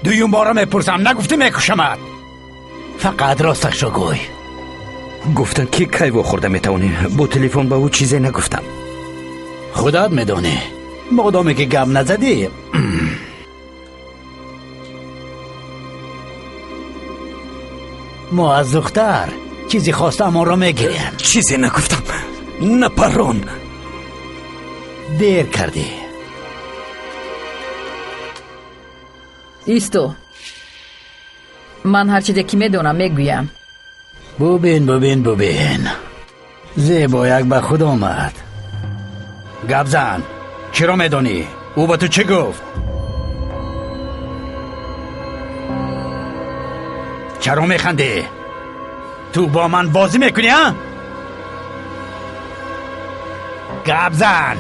Дуюм бора мепурсам, нагуфтӣ мекушамат. Фақат росташро гӯй. Гуфтанд, ки кай вохӯрда метавонем. Бо телефон ба ӯ чизе нагуфтам. Худат медонӣ. Модоме ки гап назадӣ. Мо аз духтар чизе хостам, онро мегирем. Чизе нагуфтам. Напарон. Дер кардӣ. Исто. Ман ҳар чизе ки медонам мегӯям. Бубин, бубин, бубин. Зебояк ба худ омад. Гап зан. Чиро медонӣ? Ӯ ба ту чӣ гуфт? Чаро механдӣ? Ту бо ман бозӣ мекунӣ, а? Гап зан.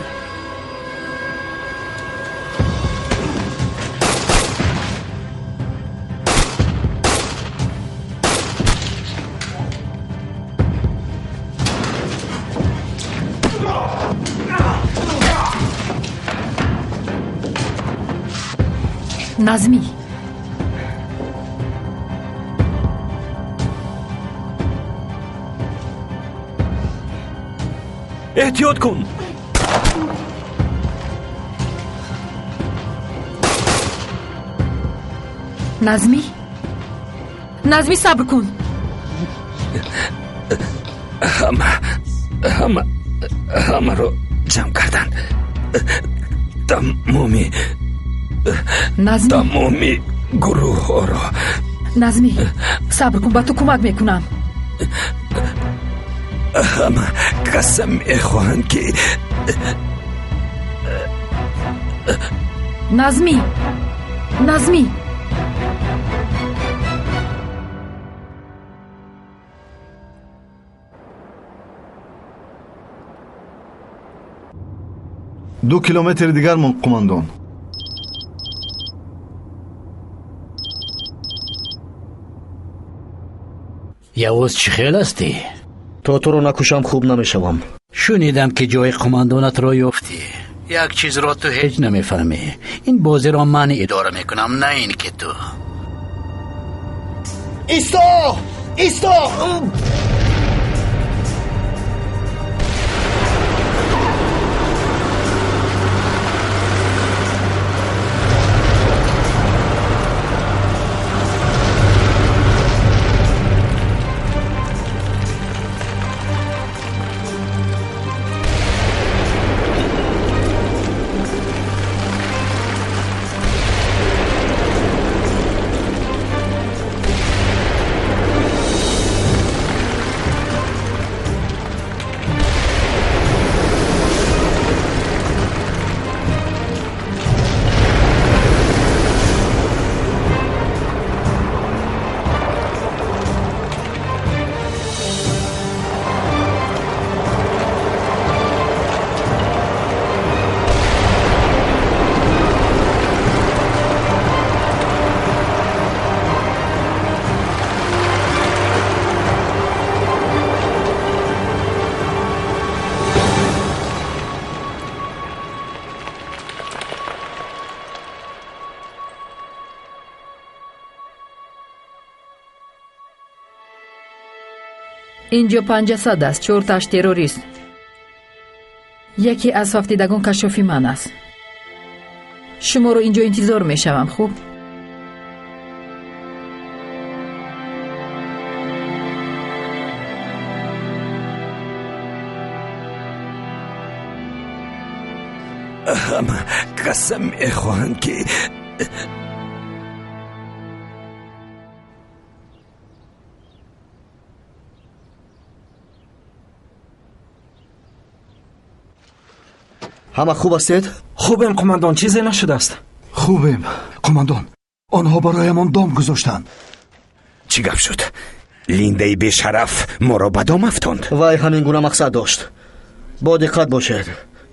Назмӣ. Эҳтиёт кун. Назмӣ? Назмӣ, сабр кун. Ҳама, ҳама, ҳамаро ҷамъ карданд. Тамоми Назмӣ. Тамоми гурӯҳҳоро. Назмӣ, сабр кун, ба ту кӯмак мекунам. Ҳама касам мехоҳанд ки Назмӣ, Назмӣ. 2 километри дигар монд, қумандон. Явуз, чӣ хел ҳастӣ? То туро накушам, хуб намешавам. Шунидам, ки ҷои қумандонатро ёфтӣ. Як чизро ту ҳеҷ намефаҳмӣ. Ин бозиро ман идора мекунам, на ин ки ту. Исто! Исто! Инҷо 500 аст, 4 террорист. Яке аз фавтидагон кашофи ман аст. Шуморо инҷо интизор мешавам, хуб? Ҳама касам мехоҳанд ки Ҳама хуб ҳастед? Хубем, қумандон, чизе нашудааст. Хубем, қумандон. Онҳо бароямон дом гузоштанд. Чӣ гап шуд? Линдаи бешараф моро ба дом афтонд. Вай ҳамин гуна мақсад дошт. Бо диққат бошед,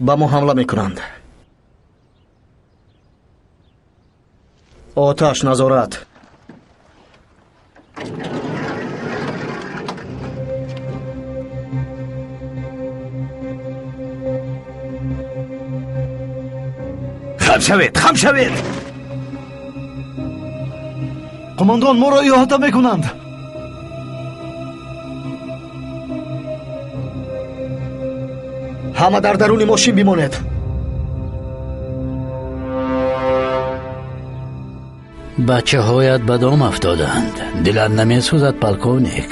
ба мо ҳамла мекунанд. Оташ назорат. Хам шавед, хам шавед! Қумондон, моро иҳота мекунанд. Ҳама дар даруни мошин бимонед. Бачаҳоят ба дом афтоданд. Дилат намесӯзад, полковник?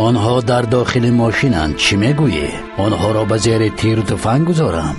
Онҳо дар дохили мошинанд. Чӣ мегӯӣ? Онҳоро ба зери тиру туфанг гузорам?